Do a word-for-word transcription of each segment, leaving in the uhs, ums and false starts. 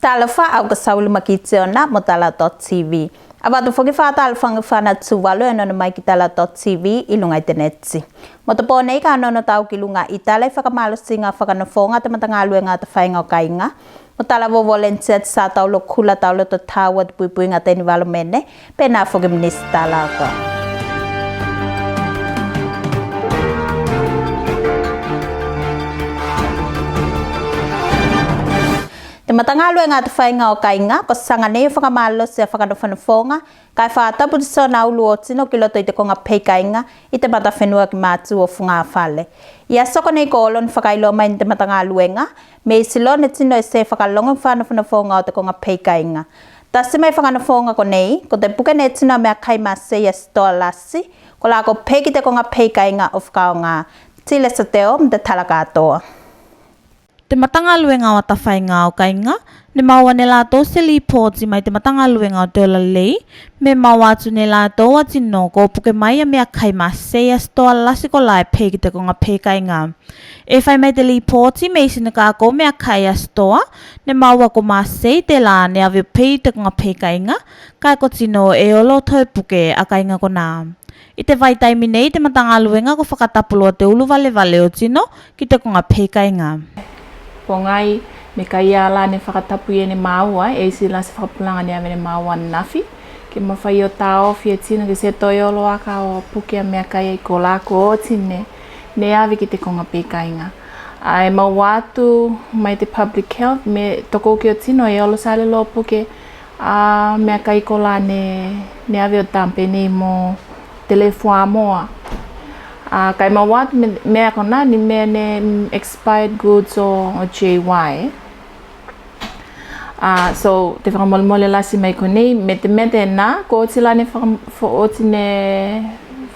Talofa, au ko Saulu Makitiona mo tala dot T V. Avatu foki fakatalofaga fana Tuvalu e onoono mai ki tala dot T V i luga i te neti. Mo te po nei ka onoono tatou ki luga i tala i fakamalosiga fakanofoga a te matagaluega a te faiga o kaiga. Mo tala vou volenitia te Satauro Kula Tauloto Taua, te puipuiga a te enivalomene, penā foki minisita laka. Te matagaluega a te faiga o kaiga ko saga nei o fakamalosi a fakanofonofoga kae fakatapu te sonaulu o tino ki loto i te koga pei kaiga i te matafenua ki matu o fugafale. I aso konei ko olo ne fakailoa mai ne te matagaluega me isi loa ne tino e se fakalogo ki fakanofonofoga o te koga pei kaiga. Tasi mai fakanofoga konei ko te puke ne tino a meakai masei a sitoa lasi kolā ko pei ki te koga pei kaiga o fakaaoga. Tilesa Teo mo te tala katoa. Te matagaluega o ata faiga o kaiga ne maua ne latou se lipoti mai te matagaluega o te ola lei me maua atu ne latou a tino ko puke mai a meakai masei a sitoa lasi kolā e pei ki te koga pei kaiga. E fai mai te lipoti me isi ne kakou meakai a sitoa ne maua ko masei telā ne ave o pei te koga pei kaiga, kae ko tino e olo toe puke a kaiga konā. I te vaitaimi nei te matagaluega ko fakatapu loa te uluvalevale o tino ki te koga pei kaiga. Pogai me kaia la ne fakatapu ia ne maua e isi la se fakapulaga ne ave ne maua anafi ke mafai o taofi e tino ke se toe olo aka o puke a meakai kolā ko oti ne, ne ave ki te koga pei kaiga. A e maua atu mai te public health me tokouke o tino e olo sale loa o puke a meakai kolā ne, ne ave o tape nei mo te lefuamoa. A kae maua atu me, mea konā ni mea ne, mm, expired goods o, o J Y. A so te fakamolemole lasi mai konei me te mea tenā ko oti la ne faka, fo, oti ne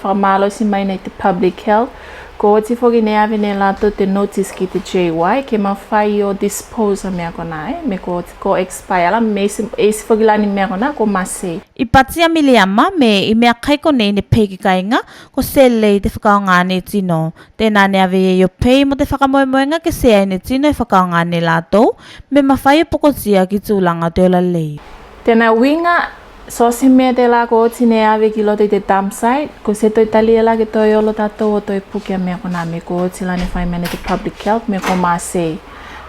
fakamalosi mai nei te public health. Ko oti foki ne ave ne latou te notice ki te J Y ke mafai o dispose a mea konā, e, me ko oti ko expire la me isi, isi foki la ni mea konā ko masei. I pati a Miliama me i meakai konei ne pei ki kaiga ko se lei te fakaaoga ne tino. Tenā ne ave ei o pei mo te fakamoemoega ke seai ne tino e fakaaoga ne latou me mafai o pokotia ki tulaga o te ola lei. Tena uiga, so se mea telā ko oti ne ave ki loto i te dump site ko se toe talia la ke toe olo tatou o toe puke a mea konā me ko oti la ne fai mai ne te public health me ko masei.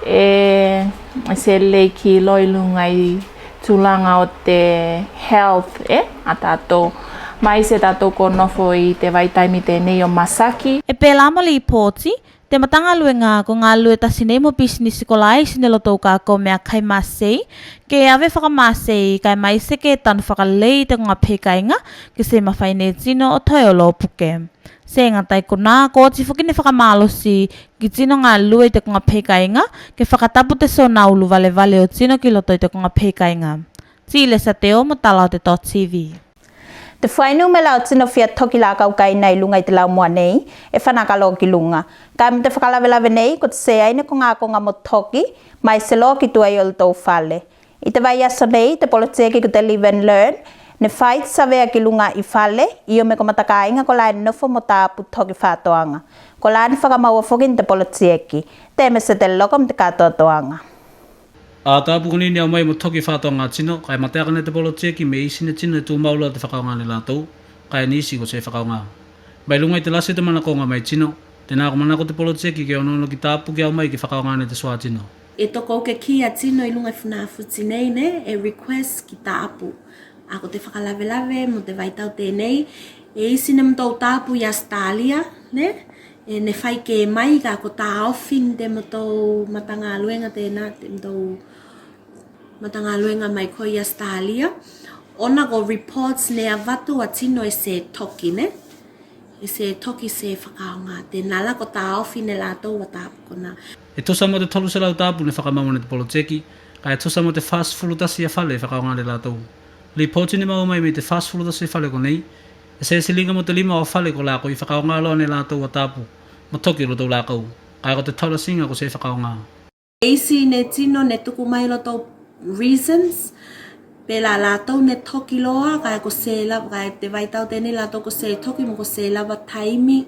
E se lei ki loa i luga i tulaga o te health, e, a tatou. Maise tatou ko nofo i te vaitaimi tenei o masaki. E pelā mo lipoti, te matagaluega ko galue tasi nei mo pisinisi kolā e isi ne lotou kakou meakai masei ke ave fakamasei kae maise ke tanu fakalei te koga pei kaiga ke se mafai ne tino o toe olo o puke. Se gata i konā, ko oti foki ne fakamalosi ki tino galue i te koga pei kaiga ke fakatapu te sona uluvalevale o tino ki loto i te koga pei kaiga. Tilesa Teo mo tala o te dot T V. Te fuainumela o tino fia toki lakau kaina i luga i te laumua nei e fanaka loa ki luga. Kae mo te fakalavelave nei ko te seai ne kogakoga mo toki maise loa ki tua i olotou fale. I te vaiaso nei te polotieki ko te Live and Learn ne fai te savea ki luga i fale io me ko matakaiga kolā e nofo mo tapu toki fatoaga. Kolā ne fakamaua foki ne te polotieki. Temese Teloko mo te katoatoaga. A tapu konei ne aumai mo toki fatoaga tino kae mateaka ne te polotieki me isi ne tino e tumau loa te fakaaoga ne latou kae nisi ko se fakaaoga. Mai luga i te lasi o te manakoga mai tino, tenā ko manako te polotieki ke onoono ki tapu ke aumai ke fakaaoga ne te suā tino. E tokouke ki a tino i luga i Funafuti nei ne e request ki tapu. A ko te fakalavelave mo te vaitau tenei, e isi ne motou tapu i Australia ne, e ne fai ke mai ka ko taofi ne te motou matagaluega tenā, te motou matagaluega mai ko i Australia ona ko reports ne avatu a tino e se toki ne, e se toki se fakaaoga. Tenā la ko taofi ne latou a tapu konā. E tusa mo te tolu selau tapu ne fakamaua ne te polotieki kae tusa mo te fasefulu tasi a fale e fakaaoga ne latou. Lipoti ne maua mai me i te fasefulu tasi fale konei e se siliga mo te lima o fale kolā koi fakaaoga loa ne latou a tapu mo toki olotou lakau kae ko te taulasiga ko se fakaaoga. E isi ne tino ne tuku mai lotou reasons pelā latou ne toki loa kae ko se lava, kae te vaitau tenei latou ko se toki mo ko se lava taimi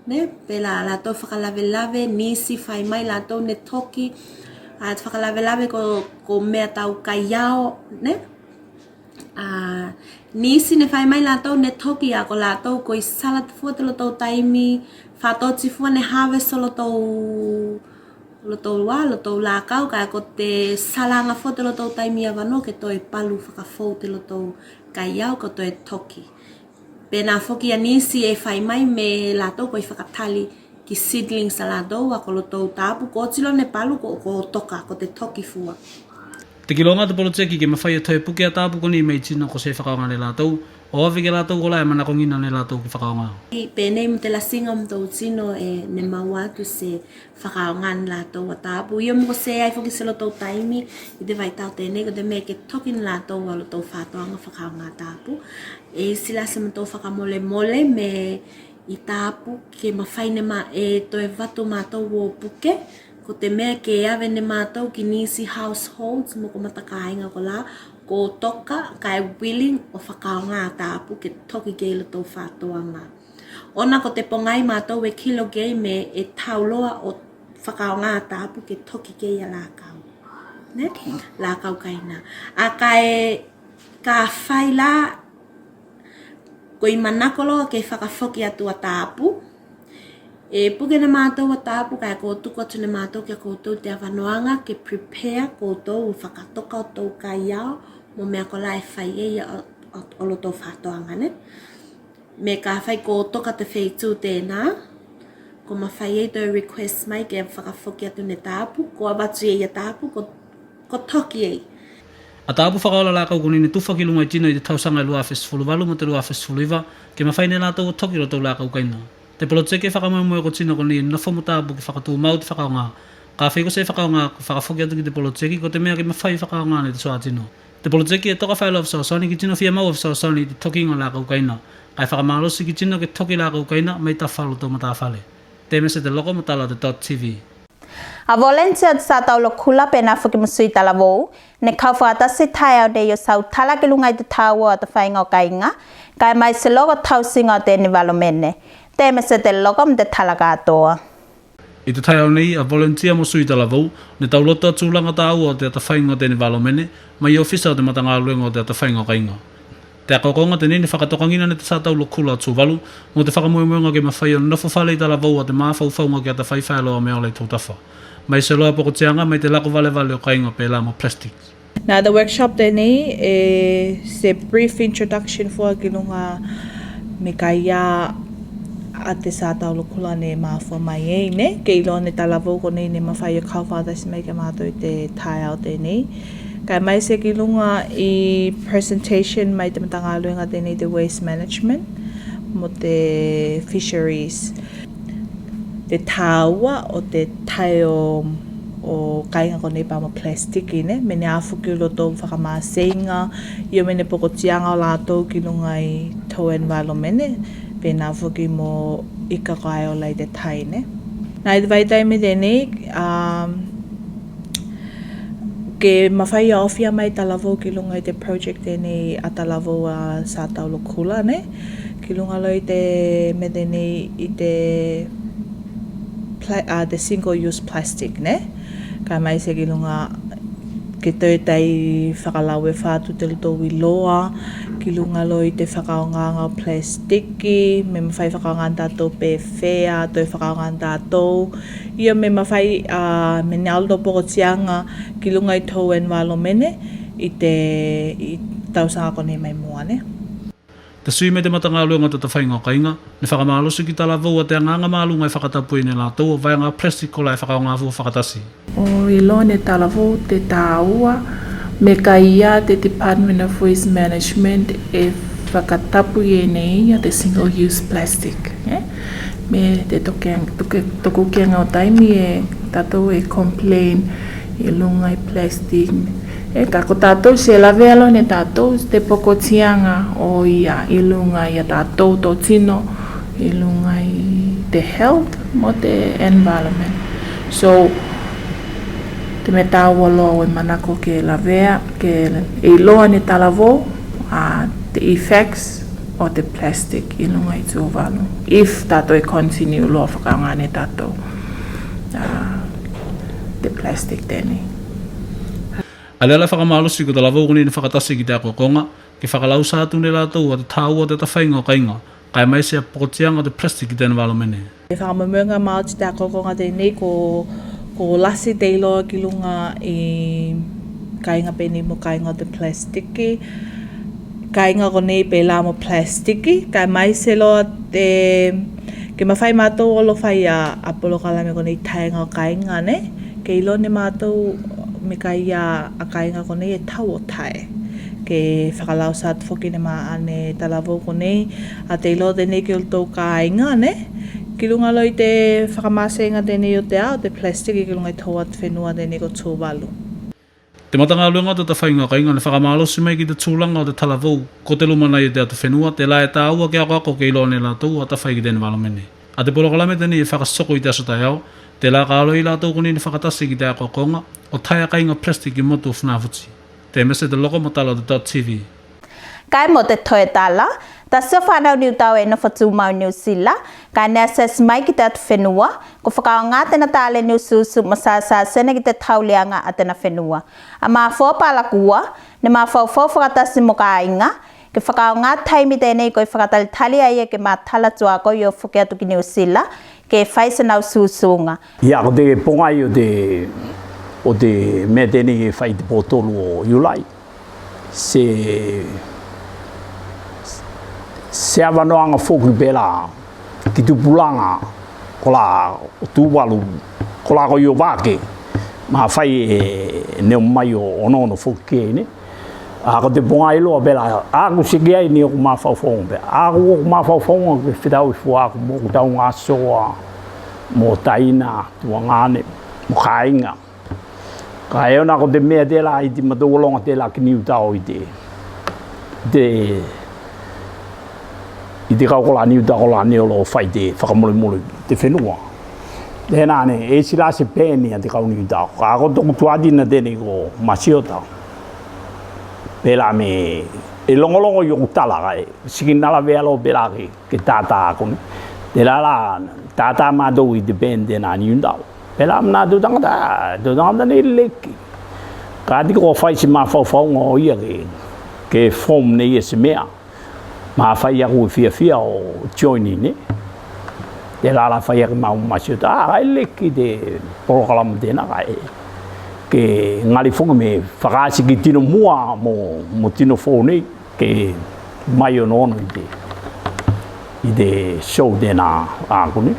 ne, pelā latou fakalavelave nisi fai mai latou ne toki Ka te fakalavelave ko, ko mea tau kaiao, ne? A, nisi ne fai mai latou ne toki a ko latou koi sala fua te lotou taimi, fatoti fua ne harvest o lotou, lotou a, lotou lakau, kae ko te salaga fua te lotou taimi avanoa ke toe palu fakafou te lotou kaiao ko toe toki. Penā foki a nisi e fai mai me latou koi fakatali ki seedlings a latou a ko lotou tapu, ko oti loa ne palu ko, ko toka, ko te toki fua. Te kiloga te poloteki ke mafai o toe puke a tapu konei mai tino ko se fakaaoga ne latou, o ave ki a latou kolā e manakogina ne latou ke fakaaoga. I penei mo te lasiga o motou tino e ne maua atu se fakaaoga ne latou a tapu. Io mo ko seai foki se lotou taimi i te vaitau tenei, ko te mea ke toki ne latou a lotou fatoaga fakaaoga tapu. E isi la se motou fakamolemole me i tapu ke mafai ne ma, e toe vatu matou o puke, ko te mea ke ave ne matou ki nisi households mo ko matakaiga kolā ko toka kae willing o fakaaoga a tapu ke toki ki lotou fatoaga. Ona ko te pogai matou e kilo ki ei me e tau loa o fakaaoga a tapu ke toki ki ei a lakau. Ne? Lakau kaina. A kae, kafai la koi manako loa ke fakafoki atu a tapu. E puke ne matou a tapu kae ko tuku atu ne matou ki a koutou te avanoaga ke prepare koutou o fakatoka otou kaiao mo mea kolā e fai ei o, o, o lotou fatoaga, ne? Me kafai ko toka te feitu tenā, ko mafai ei toe request mai ke fakafoki atu ne tapu, ko avatu ei a tapu, ko, ko toki ei. A tapu fakaola lakau konei ne tufa ki luga i tino i te tausaga e lua afe sefulu valu mo te lua afe sefulu iva, ke mafai ne latou o toki lotou lakau kaina. Te poloteki e fakamoemoe ko tino konei e nofo mo tapu ke fakatumau te fakaaoga. Kafai ko se fakaaoga ko fakafoki atu ki te poloteki, ko te mea ke mafai fakaaoga ne te suā tino. Te poloteki e toka faeloa fesoasoani ki tino fia maua fesoasoani i te tokiga o lakau kaina. Kae fakamalosi ki tino ke toki lakau kaina mai tafa o lotou matafale. Temese Teloko mo tala o te dot T V. A volunteer o te Satauro Kula penā foki mo sui talavou ne kau fakatasi taeao nei o sautala ki luga i te taua o atafaiga o kaiga, kae maise loa ko tausiga o te enivalomene. Temese Teloko mo te tala katoa. I te taeao nei a volunteer mo sui talavou ne tauloto a tulaga taua o te atafaiga o te enivalomene mai ofisa o te matagaluega o te atafaiga o kaiga. Te akoakoga tenei ne fakatokagina ne te Satauro Kula o Tuvalu mo te fakamoemoega ke mafai o nofo fale i talavou a te mafaufauga ke atafai faeloa o mea ola i tou tafa. Maise loa pokotiaga mai te lako valevale o kaiga pelā mo plastic. Na te workshop tenei e se brief introduction fua ki luga me kaia a te Satauro Kula ne mafua mai ei, ne? Ke iloa ne talavou konei ne mafai o kau fakatasi mai ki a matou i te taeao tenei. Kae maise ki luga i presentation mai te matagaluega tenei, te waste management mo te fisheries, te taua o te tae o, o kaiga konei pelā mo plastiki, ne? Me ne a foki lotou fakamaseiga, io me ne pokotiaga o latou ki luga i tou environment, ne? Penā foki mo ika kolā e ola i te tai, ne? Na i te vaitaimi tenei, um, ke mafai o aofia mai talavou ki luga i te project tenei a talavou a Satauro Kula, ne? Ki luga loa i te mea tenei i te pla-, a, te single use plastic, ne? Kae maise ki luga ke toe tai fakalaue fatu te lotou iloa ki luga loa i te fakaaogaga o plastiki, me mafai fakaaoga ne tatou pefea, toe fakaaoga ne tatou. Io me mafai, a, me ne a lotou pokotiaga ki luga i tou environment i te, i tausaga konei mai mua, ne? Te sui mai te matagaluega o te atafaiga o kaiga ne fakamalosi ki talavou a te agaga maluga e fakatapu ei ne latou o vaega o plastic kolā e fakaaoga fua fakatasi. O iloa ne talavou te taua me kaia te Department of Waste Management e fakatapu ei nei a te single use plastic, e? Me te toke-, toke-, tokukega o taimi e tatou e complain i luga i plastic. E, kae ko tatou se lavea loa ne tatou te pokotiaga o ia i luga i a tatou totino, i luga i te health mo te environment. So te mea taua loa e manako ke lavea, ke iloa ne talavou a te effects o te plastic i luga i Tuvalu if tatou e continue loa fakaaoga ne tatou a te plastic tenei. A lea la fakamalosi ko talavou konei ne fakatasi ki te akoakoga ke fakalausa atu ne latou a te tāua o te atafaiga o kaiga, kae maise a pokotiaga o te plastic i te environment. E fakamoemoega maoti te akoakoga tenei ko, ko lasi te iloa ki luga i kaiga penei mo kaiga o te plastiki. Kaiga konei pelā mo plastiki, kae maise loa te, ke mafai matou o olo fai a, a polokalame konei taega o kaiga ne. Ke iloa ne matou me kae a, a kaiga konei e tau o tae. Ke fakalausa atu foki ne ma, a ne talavou konei a te iloa tenei ki olotou kaiga ne, ki luga loa i te fakamaseiga tenei o te ao, te plastiki ki luga i tou atufenua tenei ko Tuvalu. Te matagaluega o te atafaiga o kaiga ne fakamalosi mai ki te tulaga o te talavou ko te lumanai o te atufenua, telā e tāua ke akoako ke iloa ne latou a atafai ki te environment. A te polokalame tenei e fakasoko i te aso taeao, telā ka olo i latou konei ne fakatasi ki te akoakoga o tae a kaiga plastic i motu o Funafuti. Temese Teloko mo tala o te dot TV. Kae mo te toe tala, tasi o fanau Niutao e nofo tumau i Niu Sila, kae ne asiasi mai ki te atufenua, ko fakaaoga tena taleni usuusu mo sasasene ki te tauliaga a tena fenua. A Mafoa Palakua ne mafaufau fakatasi mo kaiga ke fakaaoga taimi tenei koi fakatalitali a ia ke matala tuakoi o foki atu ki Niu Sila ke fai sena usuusuga. Ia, ko te pogai o te, o te mea tenei e fai te po tolu o Iulai, se, se avanoaga foki pelā ki tupulaga kolā o Tuvalu, kolā ko Iovake, mafai e ne o mai o onoono foki ki ei ne. A ko te pogai loa pelā, aku seki ai ne oku mafaufauga pelā, aku oku mafaufauga ke fetaui fua aku mo oku taugasoa, mo taina, tuagane, mo kaiga. Kae ona ko te mea telā i te matou ologa telā ki Niutao i te, te, i te kau kolā Niutao kolā ne olo fai te fakamolemole te fenua. Tenā ne, e isi la se peni a te kau Niutao. Kae ko toku tuatina tenei ko Masiota. Pelā me, e logologo i oku tala kae, seki na lavea loa pelā ke, ke tata aku ne. Telā la, tata matou i te peni tenā Niutao. Pelā manatua tagata, tou tagata ne leki. Kae tiko fai se mafaufauga o ia ke, ke form ne ia se mea. Mafai aku e fiafia o join i ne. Telā la fai aku mau Masiota, a, kae leki te polokalame tenā kae. Ke gali foki me fakaasi ki tino mua mo, mo tino fou nei. Ke mai onoono i te, i te show tenā aku ne.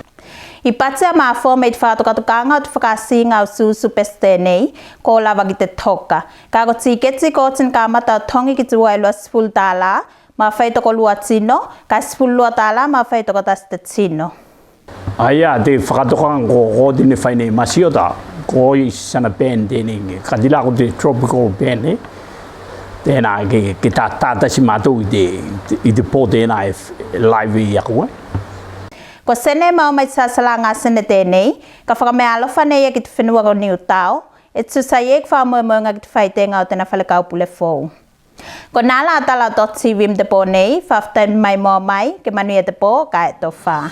I pati a Mafoa me i te fakatokatokaga o te fakaasiga usuusu pese tenei, ko lava ki te toka. Kae ko tiketi ko oti ne kamata o togi ki tua e lua sefulu tālā, mafai tokolua tino, kae sefulu lua tālā, mafai tokotasi te tino. A ia, te fakatokaga ko, ko oti ne fai nei Masiota, ko isi sana band tenei, kati la ko te tropical band, e. Tenā ke, ke ta, tatasi matou i te, i te po tenā e f-, live i aku, e. Ko sene e maua mai te sasalaga sene tenei, ka fakameaalofa ne ia ki te fenua ko Niutao, e tusa i ei ko fakamoemoega ki te faitega o tena fale kaupule fou. Konā la tala o dot TV mo te po nei, fakafetai mai mo mai, ke manuia te po, kae tofa.